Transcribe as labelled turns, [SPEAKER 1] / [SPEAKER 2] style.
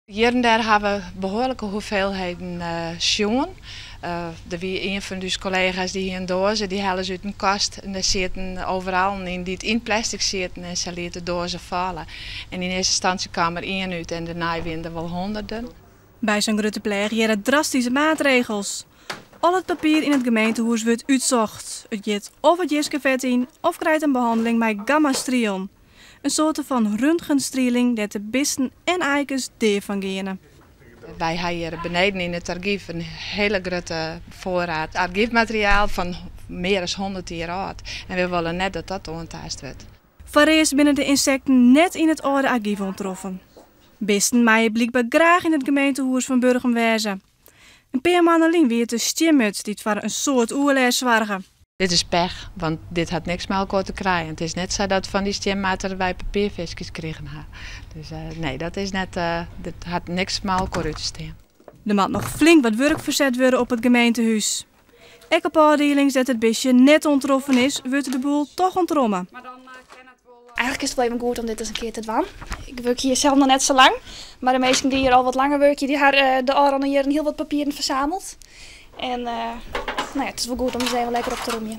[SPEAKER 1] Hjir en dêr ha we behoarlike hoeveelheden sjoen. Der wie ien fan ús kollega's dy hie in doaze, dy helle se út in kast en dêr sieten overallen yn dy't yn plastic sieten en sy liet de doaze falle. En yn earste ynstânsje kaam der ien út en dêrnei wiene der wol hûnderten.
[SPEAKER 2] By sa'n grutte pleach hearre drastyske maatregels. Al it papier yn it gemeentehûs wurdt útsocht. It giet of it jiskefet yn of krijt in behanneling mei gammastrielen. In soarte fan röntgenstrieling dêr't de bisten en aaikes dea fan geane.
[SPEAKER 1] Wy ha hjir beneden yn it argyf in hiele grutte foarried argyfmateriaal fan mear as 100 jier âld. En wy wolle net dat dat oantaast wurdt.
[SPEAKER 2] Foarearst binne de ynsekten net yn it âlde argyf oantroffen. Bisten meie blykber graach yn it gemeentehûs fan Burgum wêze. In pear moanne lyn wie it de stienmurd dy't foar in soad oerlêst soarge.
[SPEAKER 1] Dit is pech, want dit hat niks mei elkoar te krijen. It is net sa dat fan dy stienmarter wy papierfiskjes krigen ha. Dus nee, dat is net, dit hat niks mei elkoar út te stean.
[SPEAKER 2] Der moat noch flink wat wurk ferset wurde op it gemeentehûs. Ek op ôfdielings dêr't it bistje net oantroffen is, wurdt de boel toch ûntromme.
[SPEAKER 3] Eigentlik is it wol even goed om dit ris in kear te dwaan. Ik wurkje hjir sels noch net sa lang, mar de minsken dy't hjir al wat langer wurkje, dy ha de ôfrûne jierren hiel wat papieren fersameld. En nou ja, it is wol goed om ris even lekker op te romjen.